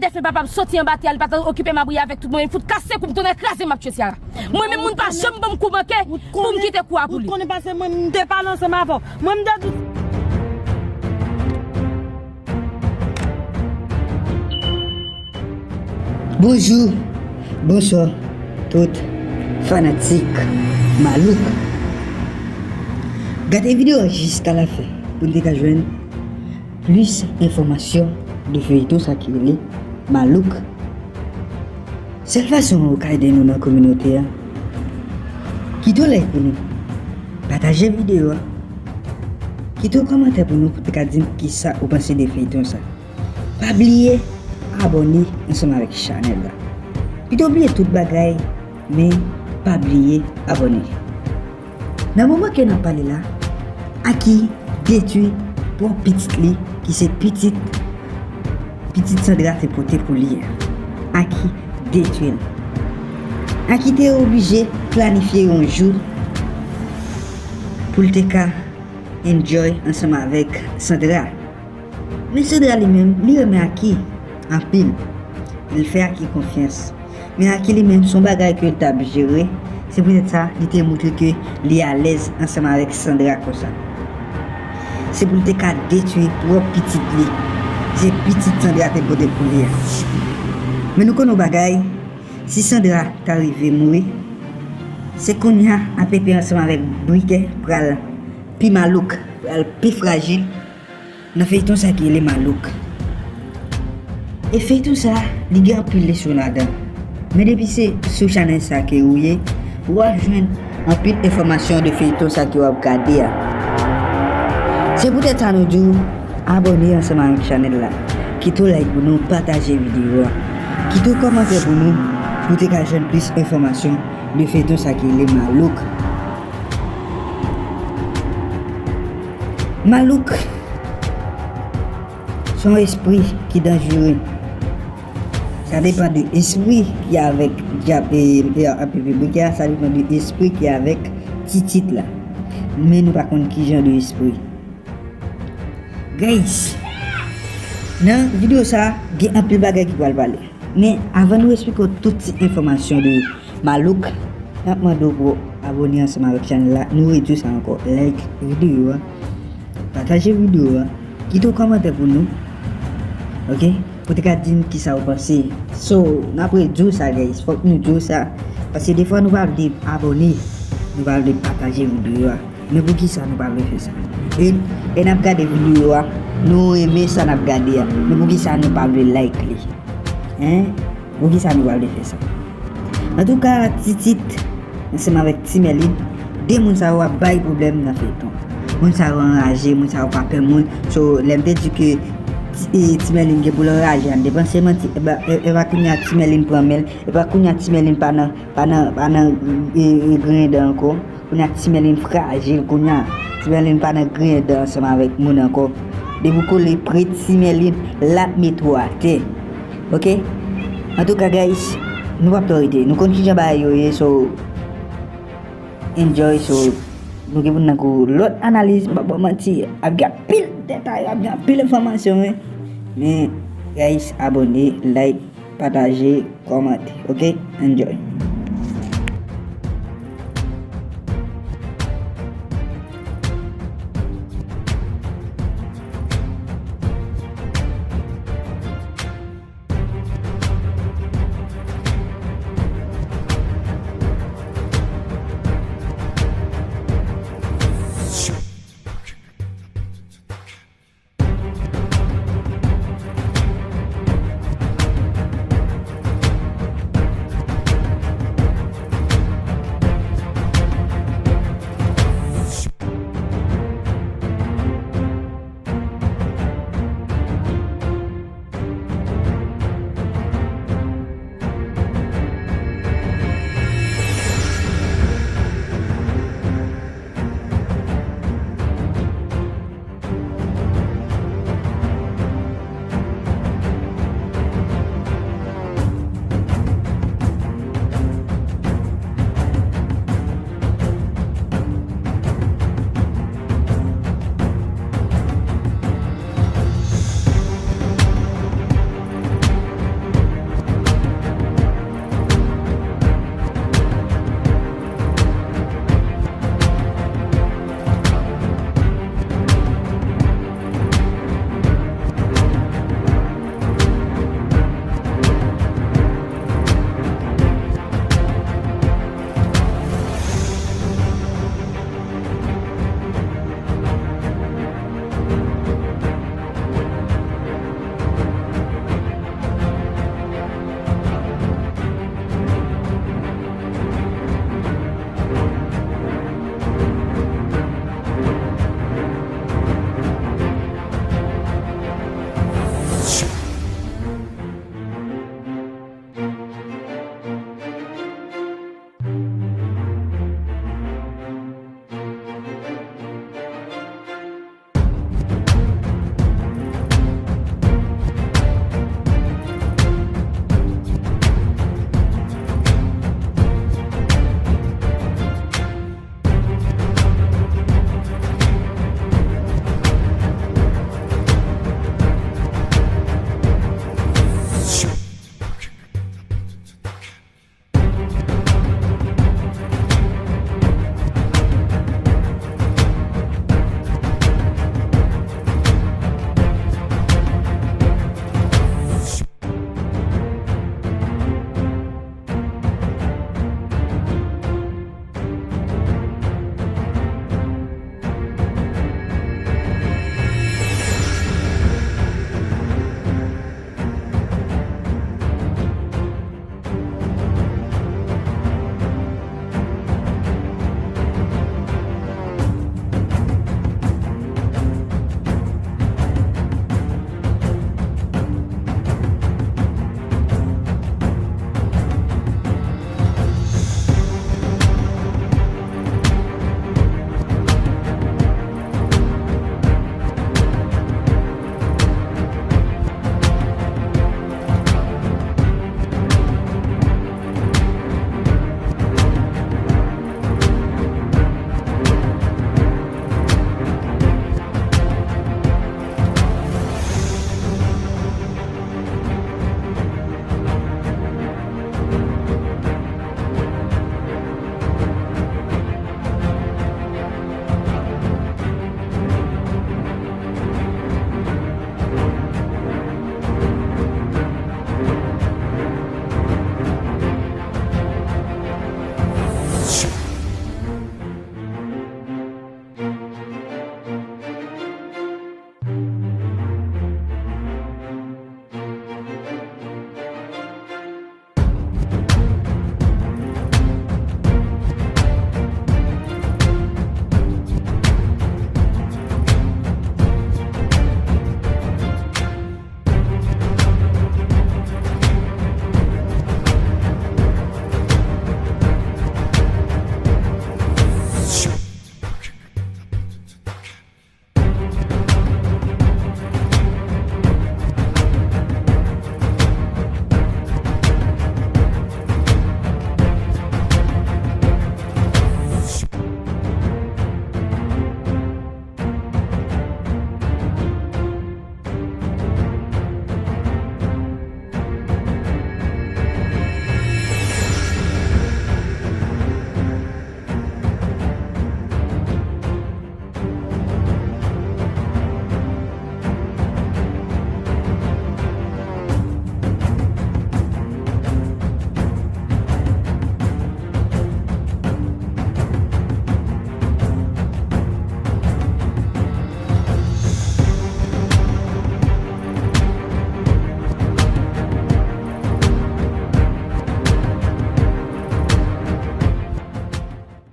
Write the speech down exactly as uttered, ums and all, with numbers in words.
Defen papa m soti anba tè a, li pa t okipe m ap ri avèk tout mwen, li fout kase kou m tounen kraze m ap tchwe Ciara. Mwen menm moun pa janm ban m kou manke pou m kite kou a pou li. Ou konnen pase mwen m te pale ansanm avè w. Mwen m te di. Bonjou, bonswa, tout fanatik Malouk. Gade videyo a jiska lafen pou n te ka jwenn plis enfòmasyon de feyton sa ki rele Malouk. Sèl fason ou ka ede nou nan kominote a, kite yon like pou nou, pataje videyo a, kite yon kòmantè pou nou pou te ka di n kisa ou panse de feyton sa. Pa bliye abòne ansanm avèk chanèl la. Kite w bliye tout bagay, men pa bliye abòne. Nan moman ke n ap pale la, Aki detwi pwòp pitit li, ki se pitit, pitit Sandra te pote pou li a. Aki detwi l. Aki te oblije planifye yon jou pou l te ka enjoy ansanm avèk Sandra. Men Sandra li menm, li renmen Aki anpil. Li fè Aki konfyans. Men Aki li menm, se yon bagay ke l t ap jere. Se poutèt sa, li te montre ke li alèz ansanm avèk Sandra konsa. Se pou l te ka detwi pwòp pitit li. Se pitit Sandra te pote pou li a. Men nou konn yon bagay, si Sandra ta rive mouri, se kounye a Pepe ansanm avèk Brikè pral pi malouk, pral pi frajil. Nan feyton sa ki rele Malouk. E feyton sa, li gen anpil leson ladan. Men depi se sou chanèl sa ke ou ye, w ap jwenn anpil enfòmasyon de feyton sa ke w ap gade a. Se poutèt sa nou di w abòne ansanm avèk chanèl la. Kite w like pou nou, pataje videyo a. Kite w kòmantè pou nou, pou te ka jwenn plis enfòmasyon de feyton sa ki rele Malouk. Malouk se yon espri ki danjere. Sa depann de espri ki avèk dyab e, e, e, e, Brikè a, sa depann de espri ki avèk Titit la. Men nou pa konn ki jan de espri. Guys, nan videyo sa, gen anpil bagay ki pral pale. Men avan nou esplike w tout ti enfòmasyon de Malouk, n ap mande w pou w abòne ansanm avèk chanèl la. Nou redi w sa ankò. Like videyo a. Pataje videyo a. Kite yon kòmantè pou nou. Oke? Pou te ka di n kisa w panse. So, n ap redi w sa, guys. Fòk nou di w sa. Paske defwa nou pa vle abòne. Nou pa vle pataje videyo a. Men poukisa nou pa vle fè sa? E, e n ap gade videyo a, nou renmen sa n ap gade a. Men poukisa nou pa vle like li? Hein? Poukisa nou pa vle fè sa? Antouka, Titit, ansanm avèk Ti Mèlin, de moun sa yo ap bay pwoblèm nan feyton. Moun sa yo anraje, moun sa yo pa pè moun. So, lè m te di ke Ti, e, Ti Mèlin gen pou l anraje, an depanse manti, e ba, e, e pa kounye a Ti Mèlin pran men l, e pa kounye a Ti Mèlin pa nan, pa nan, pa nan, e, e, griyen dan ankò. Kounye a Ti Mèlin frajil kounye a. Ti Mèlin pa nan griyen dan ansanm avèk moun ankò. Depi w kole pre Ti Mèlin, l ap mete w atè. Oke? Antouka, guys, nou p ap twò rete. Nou konn kijan bagay yo ye, so, enjoy, so, nou gen pou n nan gwo lòt analiz, m p ap ba w manti. Ap gen anpil detay, ap gen anpil enfòmasyon, wi. Men, guys, abòne, like, pataje, kòmante, oke? Enjoy.